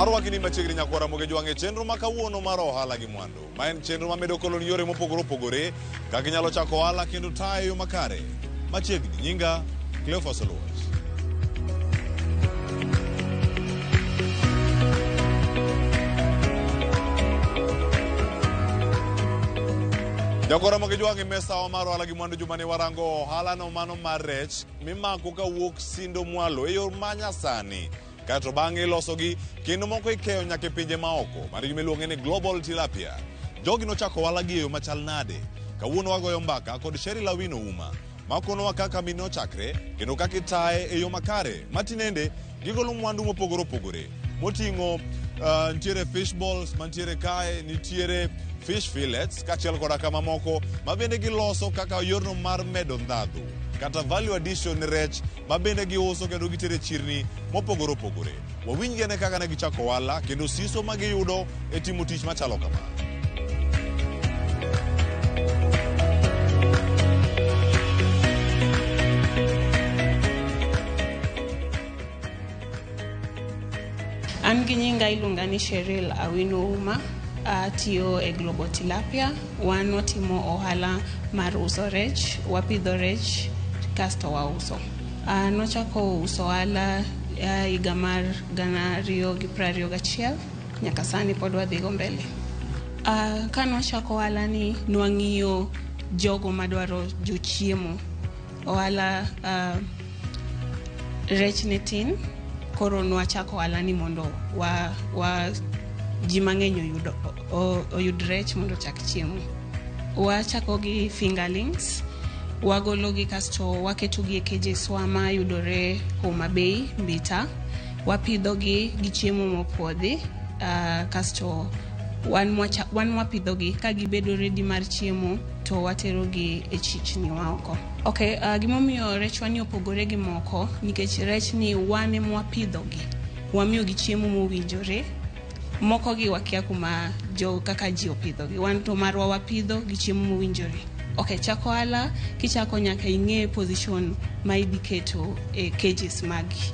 Arwaki ni machiegni nyakwara Ramogi Jwang' e chenro ma kawuono mar ohala gi mwandu. Ma en chenro mamedo koloni yore mopogore opogore kaka inyalo chako ohala kendo tayo e yo makare. Machiegni, nyinga Cleophas Oluoch. Nyakwara Ramogi Jwang' e mesawa mar ohala gi mwandu juma ni warango ohalano mano mar rech mimako kawuok Sindo mwalo e yor manyasani. Kaeto bang'e ilosogi kendo moko ikeyo nyaka e pinje maoko mar gima iluonge ni Global Tilapia. Jogi nochako ohala gi e yo machal nade? Kawuono wagoyo mbaka kod Sheryl Awino Ouma makonowa kaka mine ochakre kendo kaka itaye e yo makare. Matinende gigolo mwandu mopogore opogore moting'o nitiere fish balls mantiere kae, nitiere fish fillets kaachiel koda kamamoko ma bende giloso kaka yorno mar medo ndhadhu kata value addition ne rech ma bende giuso kendo gitere e chirni mopogore opogore. Wawinj ane kaka ne gichako ohala kendo siso ma giyudo e timo tich machalo kama. An gi nyinga iluonga ni Sheryl Awino Ouma, atiyo e Global Tilapia. Wan watimo ohala mar uso rech, wapidho rech kasto wauso. Nwachako uso ohala higa mar 2021 nyaka sani pod wadhigo mbele. Ka nwachako ohala ni nwang'iyo jogo madwaro jochiemo. Ohala rech ne tin, koro nwachako ohala ni mondo wa ji mang'eny oyud rech mondo ochak chiemo. Wachako gi fingerlings, wagolo gi kasto waketo gi e cages wa mayudore Homa Bay, Mbita. Wapidho gi gi chiemo mopuodhi, kasto wan wapidho gi ka gibedo ready mar chiemo to watero gi e chichni wa oko. Okay, gimomiyo rechwa ni opogore gi moko nikech rech ni wan ema wapidho gi, wamiyo gi chiemo mowinjore. Moko gi wakia kuma jo kaka ji opidho gi, wan to marwa wapidho gi chiemo mowinjore. Okay, chako ohala kichako nyaka ing'e position ma idhi keto e cages magi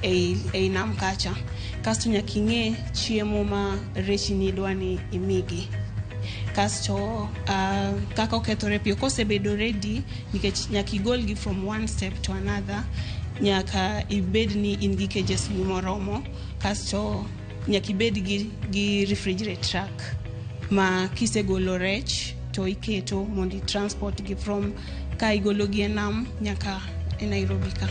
ei nam kacha. Kasto nyaka ing'e chiemo ma rechi ni idwa ni imigi. Kasto kaka okethore piyo kosebedo ready nikech nyaka igol gi from one step to another, nyaka ibed ni in gi cages ni moromo. Kasto nyaka ibed gi refrigerate truck ma kisegolo rech to iketo mondo i transport gi from ka igolo gi e nam nyaka e Nairobi ka.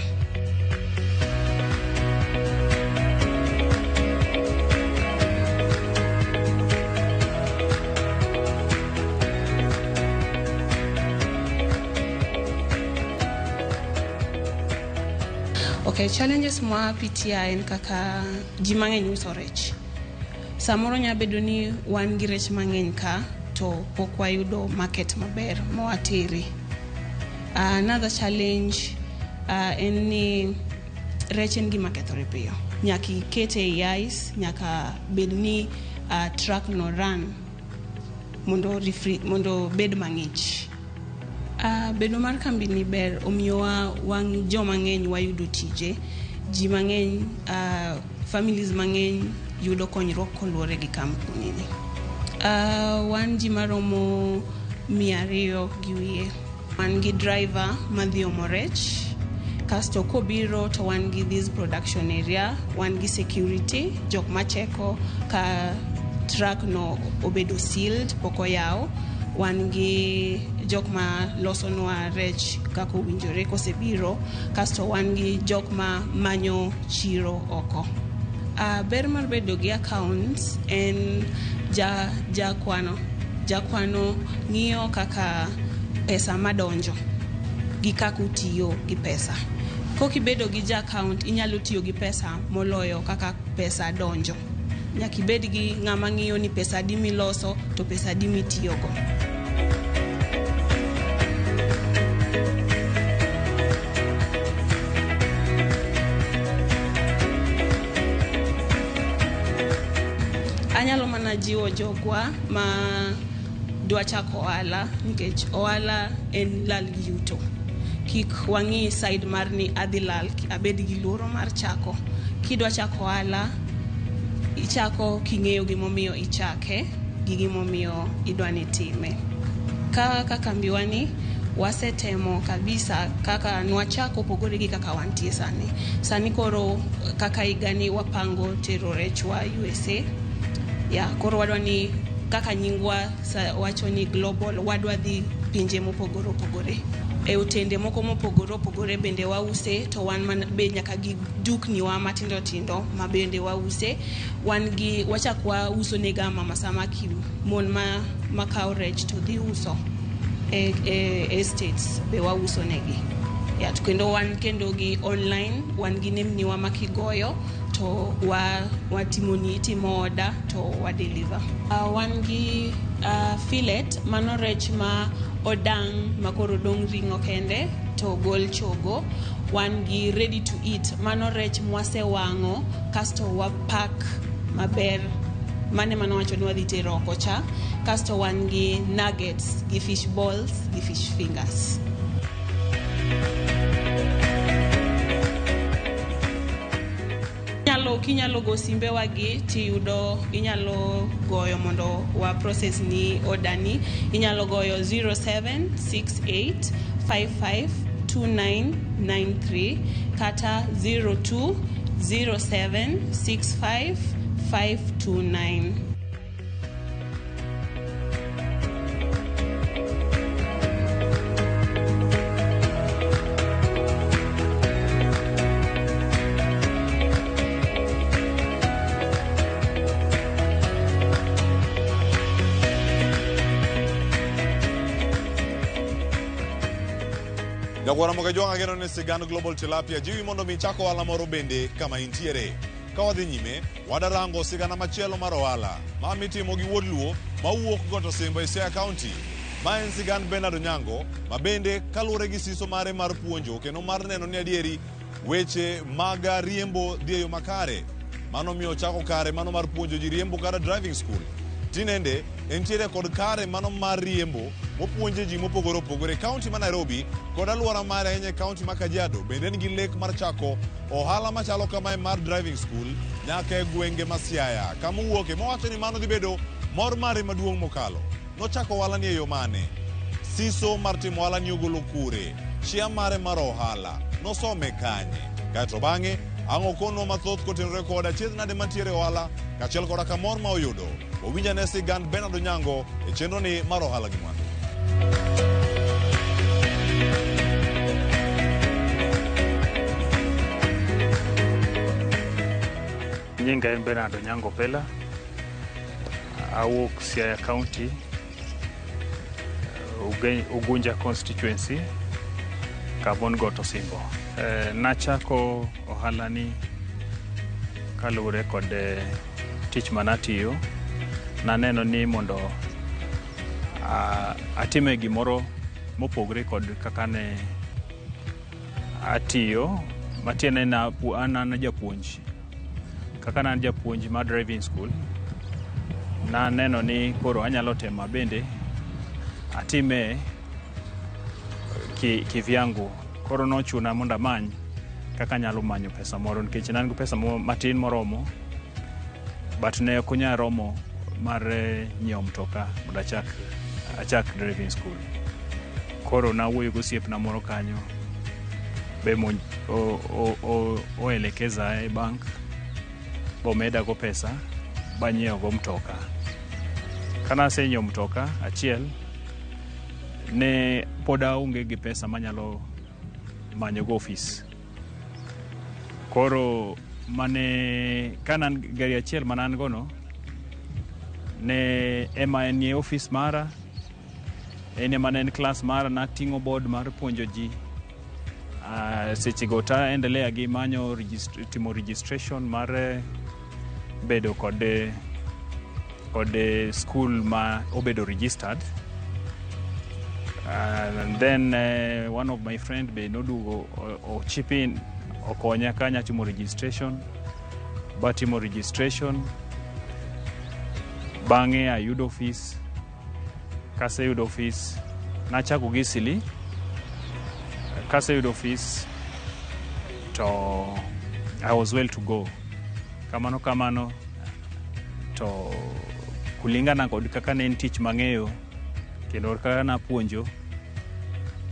Okay, challenges mwapitia en kaka ji mang'eny uso rech. Samoro nya bedo ni wan gi rech mang'eny ka to pok wayudo market maber mawatere. Another challenge en ni rech en gima kethore piyo. Nyaka ikete e ice, nyaka bed ni truck no run mondo bed mang'ich. Bedo mar kambi ni ber omiyowa wan joma ng'eny wayudo tije. Ji mang'eny, families mang'eny yudo konyruok koluwore gi kampuni ni. Wan ji maromo 200 gi wiye. Wan gi driver madhi omo rech. Kasto kobiro to wan gi this production area, wan gi security, jok macheko ka truck no obedo sealed pok oyaw. Wan gi jok ma losonwa rech kaka owinjore kosebiro. Kasto wan gi jok ma manyo chiro oko. Ber mar bedo gi accounts en jakwano. Jakwano ng'iyo kaka pesa madonjo gi kaka utiyo gi pesa. Kokibedo gi ja account inyalo tiyo gi pesa moloyo kaka pesa donjo. Nyaka ibed gi ng'ama ng'iyo ni pesa adi miloso to pesa adi mitiyogo. Anyalo mana jiwo jogwa ma dwa chako ohala nikech ohala en lal gi yuto. Kik wang'i side mar ni adhi lal, abed gi luoro mar chako. Kidwa chako ohala, Ichako king'eyo gimomiyo ichake gi gimomiyo idwa ni time. Kaka kambiwa ni wasetemo kabisa kaka nwachako opogore gi kaka wantie sani. Sani koro kaka higani wapango tero rechwa USA. Ya, koro wadwa ni kaka nyingwa wacho ni global, wadwa dhi pinje mopogore opogore. E otende moko mopogore opogore bende wause, to wan man be nyaka gi dukni wa matindo tindo ma bende wause. Wan gi wachak wauso nega mama samaki, mon ma makawo rech to dhi uso e estates be wauso negi. Ya, to kendo wan kendo gi online, wan gi nembni wa ma kigoyo to wa watimoni itimo order to wa deliver. Wan gi fillet, mano rech ma odang' ma koro dong' ring'o kende to gol chogo. Wan gi ready to eat, mano rech mwasewang'o kasto wapak maber, mane mano wacho ni wadhi tero oko cha. Kasto wan gi nuggets gi fish balls gi fish fingers. Kinyalo go simbe wagi tiyudo, inyalo goyo mondo wa process ni order ni. Inyalo goyo 0768 55 2993 kata 02 07 65 529. Jagwara Mogajwang' ageno ni sigand Global Tilapia jiwi mondo mi ichak ohala moro bende kama intiere. Ka wadhi nyime, wadarango sigana machielo mar ohala ma mitimo gi wuod Luo mawuok Got Osimbo e Siaya County. Ma en sigand Bernard Onyango ma bende kaluwore gi siso mare mar puonjo kendo mar neno ni adieri weche mag riembo dhi e yo makare. Mano miyo ochako kare mano mar puonjo ji riembo kata driving school. Tinende entiere kod kare mano mar riembo mopuonje ji mopogore opogore e kaunti ma Nairobi kod alwora mare ahinya e kaunti ma Kajiado. Bende en gi lek mar chako ohala machalo kamae mar driving school nyaka e gwenge ma Siaya kama owuoke mowacho ni mano dhi bedo mor mare maduong' mokalo. Nochako ohala ni e yo mane? Siso mar timo ohala ni ogolo kure? Chia mare mar ohala nosome kanye? Kaeto bang'e ang' okonwa mathoth kotenore kod achiedh nade mantiere e ohala kaachiel koda ka mor ma oyudo. Wawinj ane sigand Bernard Onyango e chenro ni mar ohala gi mwandu. Nyinga en Bernard Onyango Pela. Awuok Siaya County, Ugunja constituency, Kabon Got Osimbo. Nachako ohala ni kaluwore kod tich manatiyo. Naneno ni mondo atime gimoro mopogre kod kaka ne atiyo, matiende ni an japuonj. Kaka ne an japuonj mar driving school, naneno ni koro anyalo temo bende atime kivyangu. Koro nochuna mondo amany kaka anyalo manyo pesa moro, nikech ne an gi pesa matin moromo, but ne ok onyal romo mar nyiewo mtoka mondo achak driving school. Koro nawuoyo gi osiepna moro kanyo, be oelekeza e bank, bomeda go pesa, banyiewo go mtoka. Kana asenyiewo mtoka achiel, ne pod aonge gi pesa manyalo manyo go ofis. Koro mane kana an gari achiel mane an go no, ne ema en e ofis mara, en ema ne en klas mara, nating'o board mar puonjo ji. Seche go ta endelea gi manyo timo registration mar bedo kod school ma obedo registered. And then one of my friend be noduogo o chip in okonya ka timo registration, batimo registration. Bang'e ayudo ofis. Kaseyudo ofis, nachako gi Eastleigh. Kaseyudo ofis to I was well to go. Kamano kamano. To kulingana kod kaka ne en tich mang'eyo kendo kaka napuonjo,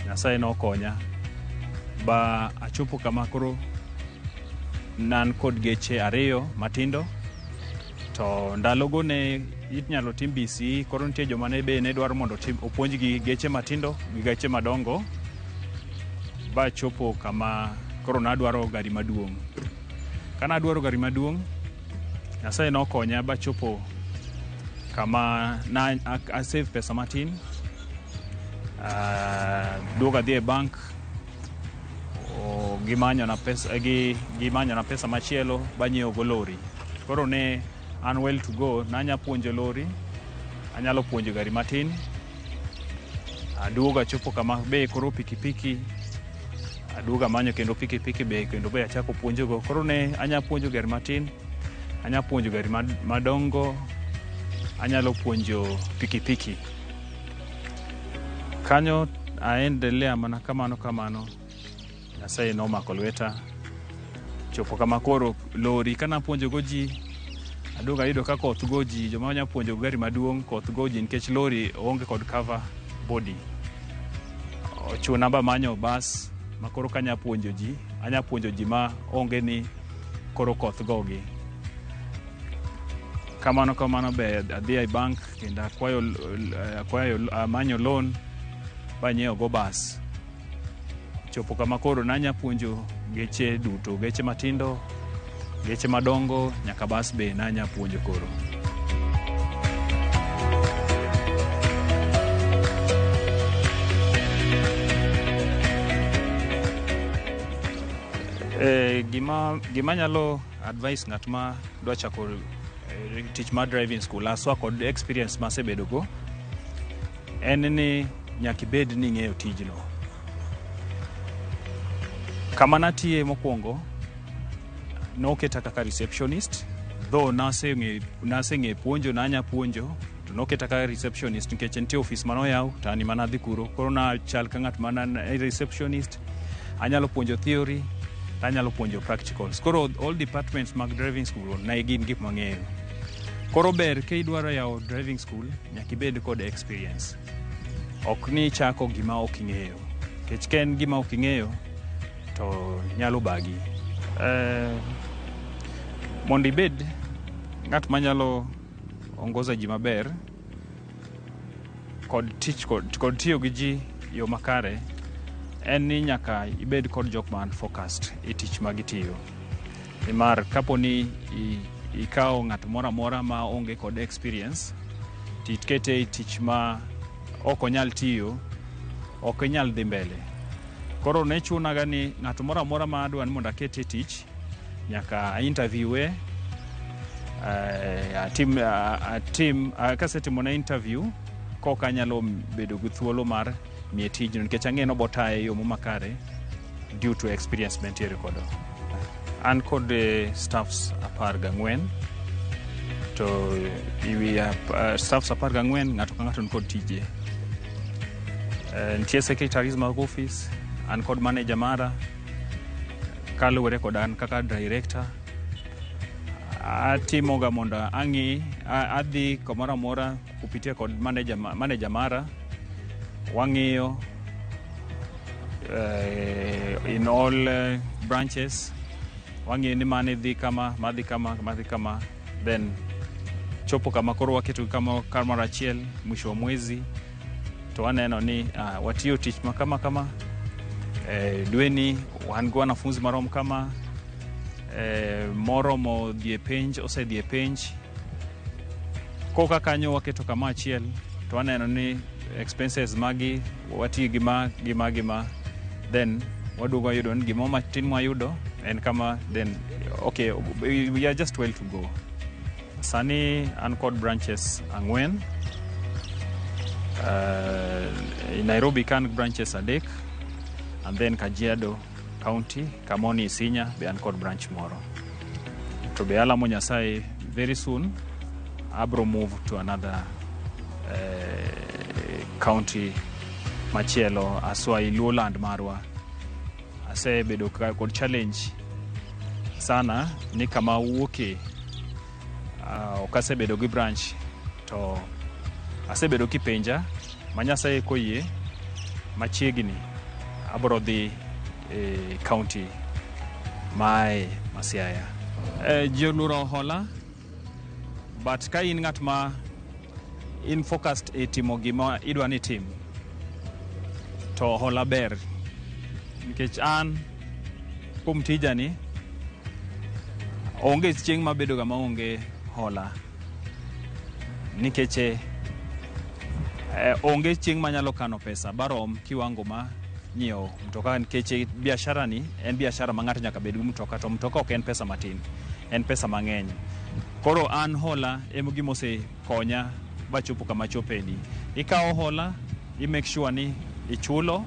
Nyasaye nokonya ba achopo kama koro nan kod geche 2 matindo. To ndalogo ne inyalo tim BCE, koro nitie joma ne be ne dwaro mondo opuonjgi geche matindo gi geche madongo, ba chopo kama koro nadwaro gari maduong'. Ka nadwaro gari maduong', Nyasaye nokonya ba chopo kama na a save pesa matin, duogo adhi e bank, gimanyona pesa, gimanyona pesa machielo banyiewo go lori. Koro ne an well to go, nanya puonjo lori, anyalo puonjo gari matin. Aduogo achopo kama be koro pikipiki, aduogo amanyo kendo pikipiki be kendo be achako puonjogo. Koro ne anya puonjo gari matin, anya puonjo gari madongo, anyalo puonjo pikipiki. Kanyo aendelea mana kamano kamano, Nyasaye nomako lweta chopo kama koro lori kanapuonjogo ji, aduogo ayudo ka koth go ji, joma nya puonjo gari maduong' koth go ji nikech lori onge kod cover body. Ochuna ba manyo bas ma koro kanya puonjo ji, anya puonjo ji ma onge ni koro koth gogi. Kamano kamano be adhi e bank kendo akwayo amanyo loan banyiewo go bas. Chopo kama koro nanya puonjo geche duto, geche matindo, geche madongo, nyaka bas be nanya puonjo koro. Gima nyalo advice ng'at ma dwa chako tich mar driving school aswa kod experience masebedo go en ni nyaka ibed ni ing'eyo tijno. Kama natiye mokwongo noketa kaka receptionist, though naseng'e puonjo, nanya puonjo, to noketa kaka receptionist nikech nitie ofis manoyaw to an ema nadhi kuro. Koro nachal ka ng'at mana receptionist, anyalo puonjo theory, anyalo puonjo practicals. Koro all departments mag driving school ne gin gik mang'eyo. Koro ber ka idwaro yawo driving school, nyaka ibed kod experience. Ok ni ichako gima ok ing'eyo. Nikech ka en gima ok ing'eyo, to nyalo bagi. Mondo ibed ng'at manyalo ongoza ji maber kod tich kod tiyo gi ji yo makare, en ni nyaka ibed kod jok man focused e tich ma gitiyo. Nimar kapo ni ikawo ng'at moro amora ma onge kod experience, to ikete e tich ma ok onyal tiyo, ok inyal dhi mbele. Koro ne chunaga ni ng'at moro amora ma adwa ni mondo aket e tich, nyaka interviewe, atim kasetimo ne interview, koka anyalo bedo gi thuolo mar miye tijno, nikech ang'e ni obotaye e yo makare due to experience mantiere kodo. An kod staffs 14, to ewi staffs 14 ng'ato ka ng'ato nikod tije. Nitie secretaries mag office, an kod manager mara, kaluwore kod an kaka director. Atimoga mondo ang'i, adhi kamoro amora kupitia kod manager mara, wang'iyo in all branches, wang'iyo ni mane dhi kama, madhi kama, madhi kama, then chopo kama koro waketo kama kamoro achiel mwisho wa mwezi, to waneno ni watiyo tich ma kama kama, dweni wan gi wanafunzi marom kama, moromo dhi e penj, osedhi e penj. Koka kanyo waketo kama achiel, to waneno ni expenses magi watiyo gi ma, gi ma, gi ma, then waduogo wayudo ni gimoro matin mwayudo en kama, then okay, we are just well to go. Sani an kod branches 4. Nairobi kan branches 3, and then Kajiado County, Kamoni Isinya be an kod branch moro. To be alamo Nyasaye very soon abro move to another county machielo aswa i Luoland marwa. Asebedo kod challenge sana ni kama wuoke Ok asebedo gi branch to asebedo kipenja ma Nyasaye koyie machiegni abiro dhi e county mae ma Siaya. Ji oluoro hola, but ka in ng'at ma in focused e timo gima idwa ni itim, to hola ber. Nikech an kuom tijani onge chieng' mabedo ga maonge hola. Nikech onge chieng' manyalo kano pesa barom kiwango ma nyiewo mtoka, nikech biashara ni en biashara ma ng'ato nyaka bed gi mtoka, to mtoka ok en pesa matin, en pesa mang'eny. Koro an hola ema gima osekonya bachopo kama achopeni. Ikawo hola, i make sure ni ichulo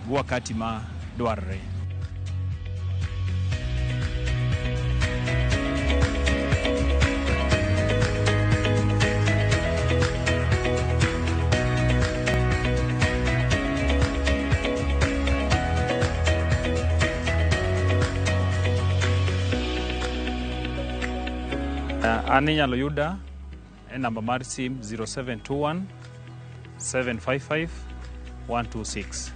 gi wakati ma dwarre. An inyalo yuda e namba mar sim 0721 755 126.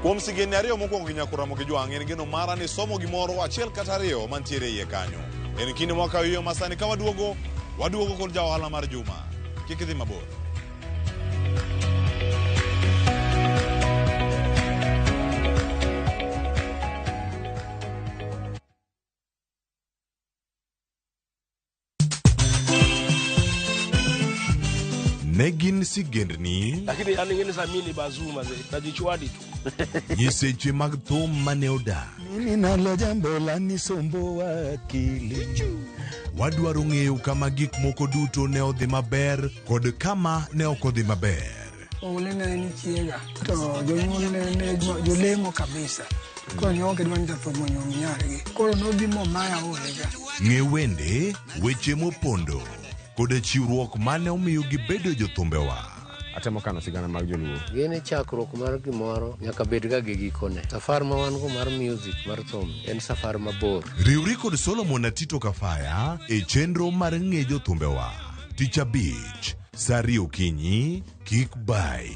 Kuom sigendni ariyo mokwongo gi Nyakor Ramogi Jwang', en geno mara ni somo gimoro achiel kata ariyo mantiere iye kanyo. En kinde mwakawo iyo masani ka waduogo, waduogo kod ja ohala mar juma. Kik idhi mabor. Ne gin sigendni, Lakini yani ngine za mimi ni bazuu mazee, najichwadi tu. Nyiseche mag thum mane odak. Mimi nalo jambo lanisumbua akili. Wadwaro ng'eyo kama gik moko duto ne odhi maber kod kama ne ok odhi maber. Oule ne en chiega to jonyuol ne ne jolemo kabisa. Koro ne ok gidwa ni jathum onyuom nyargi. Koro nobi momaya olega. Ng'e wende, weche mopondo kod chiwruok mane omiyo gibedo jothumbewa. Atemo kano sigana mag joluo. Gini chakruok mar gimoro nyaka bed ga gi gikone. Safar ma wan go mar music mar thum en safar mabor. Riwri kod Solomon Atito Kafaya e chenro mar ng'e jothumbewa. Tich abich, sa ariyo okinyi, kik bai.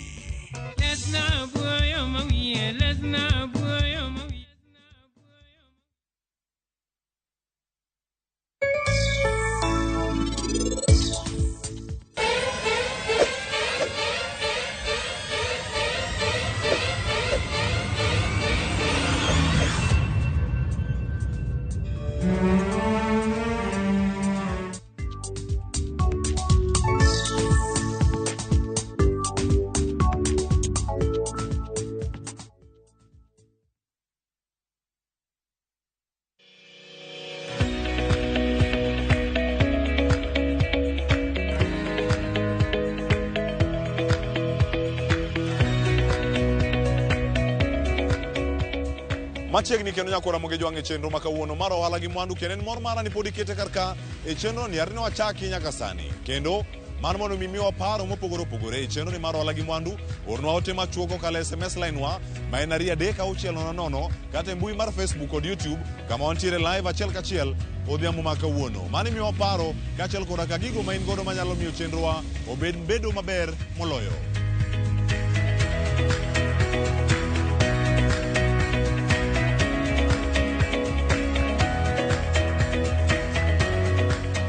Machiegni kendo Nyakor Ramogi Jwang' e chenro ma kawuono mar ohala gi mwandu, kendo en mor mara ni pod ikete kar ka e chenro ni arne wachaki nyaka sani. Kendo mar mondo mi miwa paro mopogore opogore e chenro ni mar ohala gi mwandu, ornwa ote machuok kokalo e SMS line wa ma en 23600, kata e mbui mar Facebook kod YouTube kama wantiere live achiel kachiel odhiambo ma kawuono. Mano miwa paro kaachiel koda ka gigo ma in godo manyalo miyo chenrowa obed bedo maber moloyo.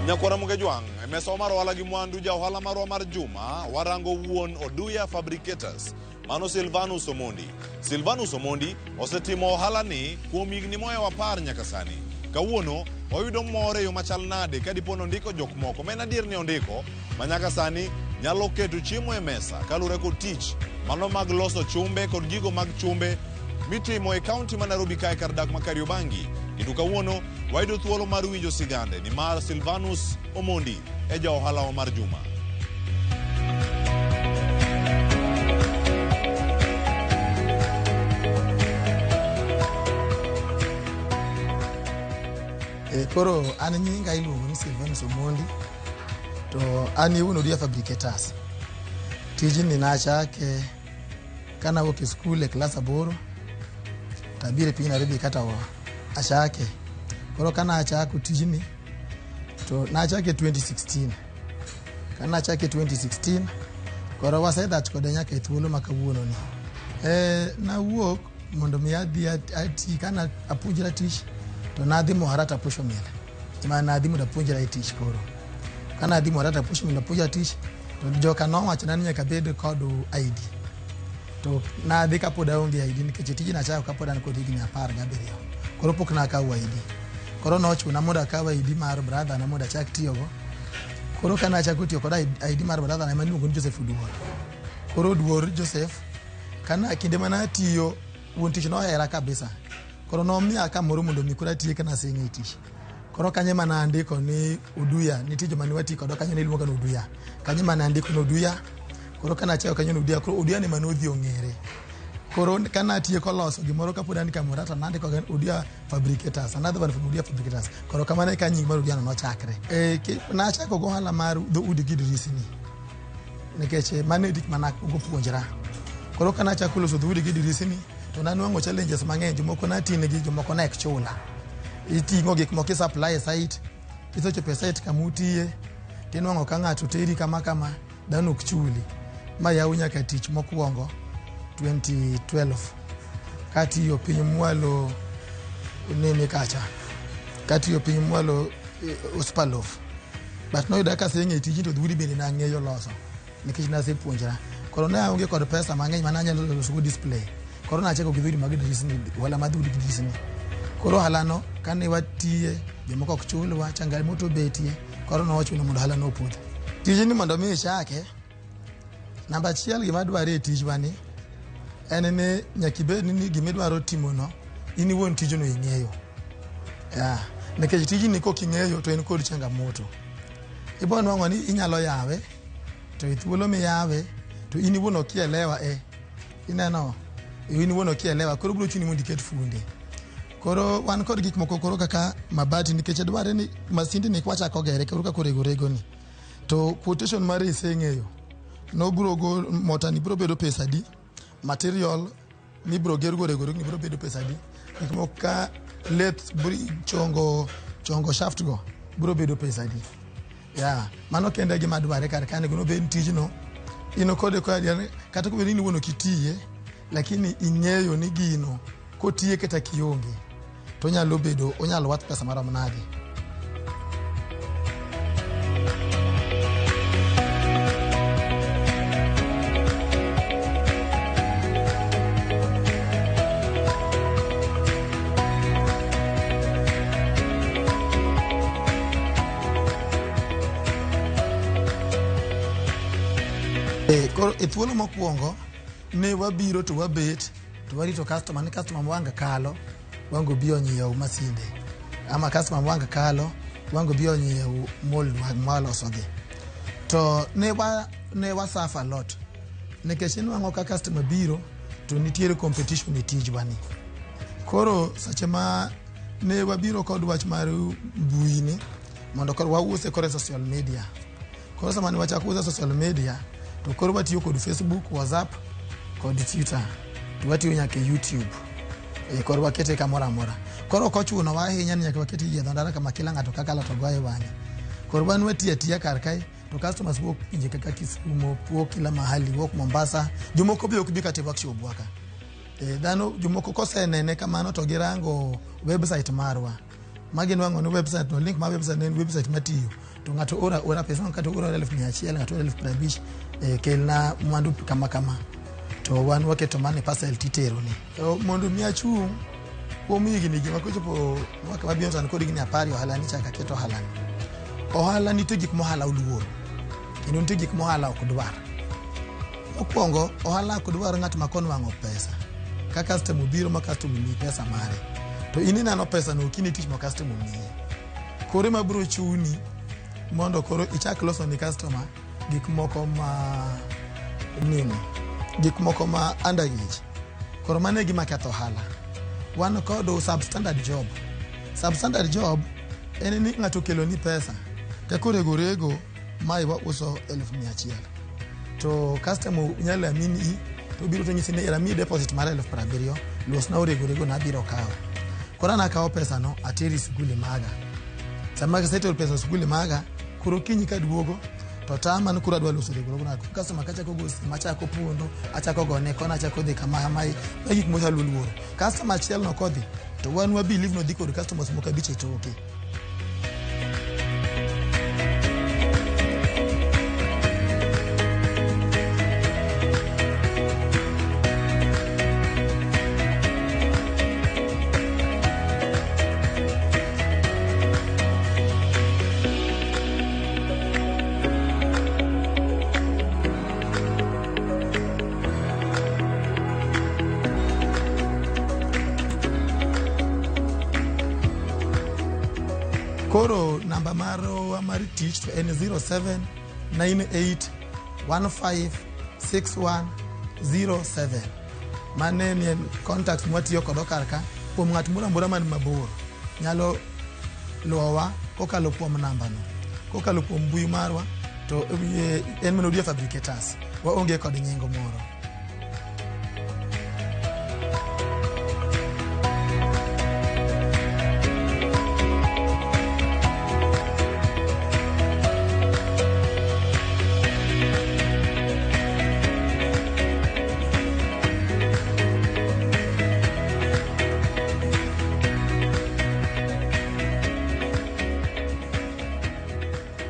Nyakor Ramogi Jwang', e mesa mar ohala gi mwandu, ja ohala marwa mar juma, warango wuon Oduya Fabricators, mano Silvanus Omondi. Silvanus Omondi osetimo ohala ni kuom higni mohewo 10 nyaka sani. Kawuono oyudo mor e yo machal nade ka dipo ni ondiko jok moko ma en adier ni ondiko ma nyaka sani nyalo keto chiemo e mesa kaluwore kod tich mano mag loso chumbe kod gigo mag chumbe mitimo e kaunti ma Nairobi kae kar dak ma Kariobangi. Kendo kawuono wayudo thuolo mar winjo sigande ni mar Silvanus Omondi e ja ohala mar juma. Koro an nyinga iluongo ni Silvanus Omondi to an e wuon Oduya Fabricators. Tijni nachake Kanawuok e skul e klas 8 to abiro e piny Nairobi kata achake. Koro kana achako tijni to nachake 2016. Kana achake 2016 koro wasedhach kode nyaka e thuolo ma kawuono ni. Nawuok mondo mi adhi ati kana apuonjra tich to nadhi Muharata Posho Mill. Ema nadhi mondo apuonjra e tich koro. Kana adhi Muharata Posho Mill apuonjra tich to joka nowachona ni nyaka abed kod ID. To nadhi kapod aonge ID nikech tijni achako kapod an kod higni 17. Koro pok nakawo ID. Koro nochuna mondo akaw ID mar brother na mondo achak tiyogo. Koro kana achako tiyo kod ID mar brother na ema iluongo ni Joseph Oduor. Koro Oduor Joseph kana kinde mane atiyo wuon tich nohera kabisa. Koro nomiya kamoro mondo mi koro atiye kana aseng'e tich. Koro kanyo ema nandiko ni Oduya, nitie joma ne wati kodo kanyo ne iluonga ni Oduya. Kanyo ema nandiko ni Oduya. Koro kana achako kanyo ni Oduya, koro Oduya ni ema nodhi ong'ere. Koro kana atieko loso gimoro kapod an Kamurata nandiko ga Oduya Fabricators, another one from Oduya Fabricators. Koro kamano e ka nying mar Oduya no nochakre. Nachako go ohala mar dhoudi gi dirisni. Nikech mano e tich mana akwongo puonjra. Koro kana achako loso dhoudi gi dirisni to nanwang'o challenges mang'eny, jomoko natinegi, jomoko ne ok chula. Iting'o gik moko i supply e site, kisechopo e site kama utiye, tinwang'o ka ng'ato teri kama kama, dhano ok chuli. Ma yaw nyaka tich mokwongo 2012 katiyo piny mwalo nini kacha, katiyo piny mwalo Uspalov. But noyudo ka aseng'e tijni to dhoudi bende nang'eyo loso nikech nasepuonjra. Koro ne aonge kod pesa mang'eny mane anyalo loso go display. Koro nachako gi dhoudi mag dirisni, ohala mar dhoudi gi dirisni. Koro ohala no kane watiye, jomoko ok chulwa, changamoto betie, koro nochuno mondo ohala no opodh. Tijni mondo mi ichake, namba achiel gima dware e tijwa ni en ni nyaka ibed ni gimidwaro timo no in iwuon tijno ing'eyo. Nikech tijni kok ing'eyo to en kod changamoto. Ibo nwang'o ni inyalo yawe to e thuolo miyawe to in iwuon ok ielewa ineno in iwuon ok ielewa koro biro chuni mondo iket funde. Koro wan kod gik moko koro kaka mabati nikech dwarre ni masindni kwachako gere koro kaka orego rego ni to quotation mare iseng'eyo nobiro go mota ni biro bedo pesa adi, material mibiro gergo rego rego ni biro bedo pesa adi, gik moko ka leth chongo shaft go biro bedo pesa adi. Mano kende e gima dwarre kar ka onego obed ni tijno in kode kata kobedo ni in iwuon ok itiye lakini ing'eyo ni gino kotiye kata kionge to onyalo bedo onyalo worth pesa marom nade. Koro e thuolo mokwongo ne wabiro to wabet to warito customer ni customer wang' kalo wang' obi onyiew masinde ama customer wang' kalo wang' obi onyiew mold mwalosogi. To ne wa suffer a lot nikech inwang'o ka customer biro to nitiere competition e tijwa ni. Koro seche ma ne wabiro kod wach mar mbui ni mondo koro wause koro e social media. Koro sama ne wachako uso e social media to koro watiyo kod Facebook, WhatsApp kod Twitter to watiyo nyaka e YouTube. Koro wakete kamoro amora. Koro ok ochunowa ahinya ni nyaka waket gigi e dho ndara kama kila ng'ato kakalo to goye wang'e. Koro wan watiyo atiya kar kae to customers wuok pinje kaka Kisumu, wuok kila mahali, wuok Mombasa, jomoko be ok bi kata e workshop wa ka. Dhano jomoko kosenene kamano to girango website marwa ma ginwang'o ni website no link mar website ne en website matiyo to ng'ato ora ora pesa kata ora 100,000 ng'ato ora 50,000 kelna mwandu kama kama to wan waketo mana e parcel titeroni. Mondo mi achung' kuom higni gi makochopo mwaka mabiro to an kod higni 10 e ohala ni chaka aket ohala ni. Ohala nitie gik ma ohala oluoro kendo nitie gik ma ohala ok dwar. Mokwongo ohala ok dwar ng'at ma konwang'o pesa ka customer obiro ma customer omiyi pesa mare to in ineno pesa no ok in e tich ma customer omiyi. Koro ema biro chuni mondo koro ichak loso ni customer gik moko ma nini gik moko ma underage. Koro mano e gima ketho ohala. Wan kod substandard job. Substandard job en ni ng'ato okeloni pesa kaka orego rego mae wauso 100,000 to customer nyalo amini to To obiro to nyisi ni era miyi deposit mar 70,000, losna orego rego na abiro kawo. Koro an akawo pesano atero e skul maga. Sama asetero pesa e skul maga, koro okinyi kaduogo to tama ni koro adwa loso rego rego. Customer kachako go simu, achako pondo, achako gone kona, achako dhi kama kama, ma gik moko aluoro. Customer achiel no kodhi, to wan wa believe no dhi kod customers moko abich e toke. Koro namba marwa mar tich to en 0798156107. Mane ni en contact mwatiyo kodo kar ka. Kuom ng'at moro amora man mabor nyalo luwowa kokalo kuom namba no. Kokalo kuom mbui marwa to en mana Odia Fabricators. Waonge kod nying moro.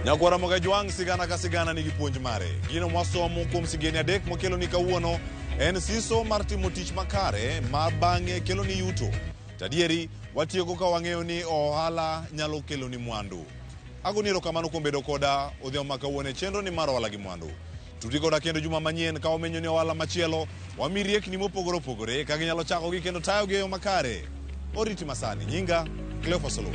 Nyakwara Mogajwang' sigana ka sigana nigi puonj mare. Gino mwasomo kuom sigendni adek mwakeloni kawuono en siso mar timo tich makare ma bang'e keloni yuto. To adieri watieko ka wang'eyo ni ohala nyalo keloni mwandu. Agoni erokamano kuom bedo koda odhiambo ma kawuono e chenro ni mar ohala gi mwandu. Tudi koda kendo juma manyien ka wamenyo ni ohala machielo, wami riekni mopogore opogore ka ginyalo chakogi kendo tayogi e yo makare. Oriti masani, nyinga Cleophas Oluoch.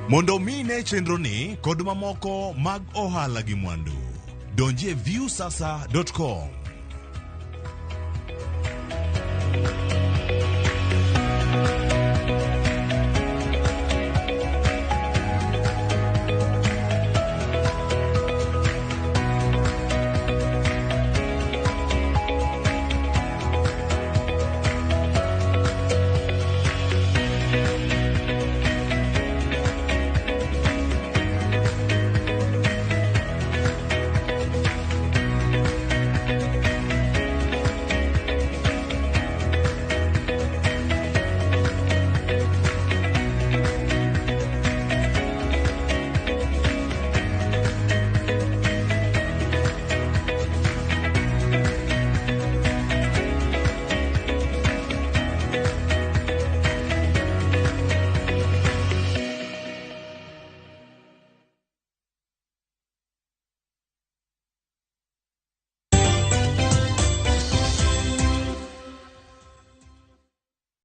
Mondo mi ine chenroni kod mamoko mag ohala gi mwandu, donjie viewsasa.com.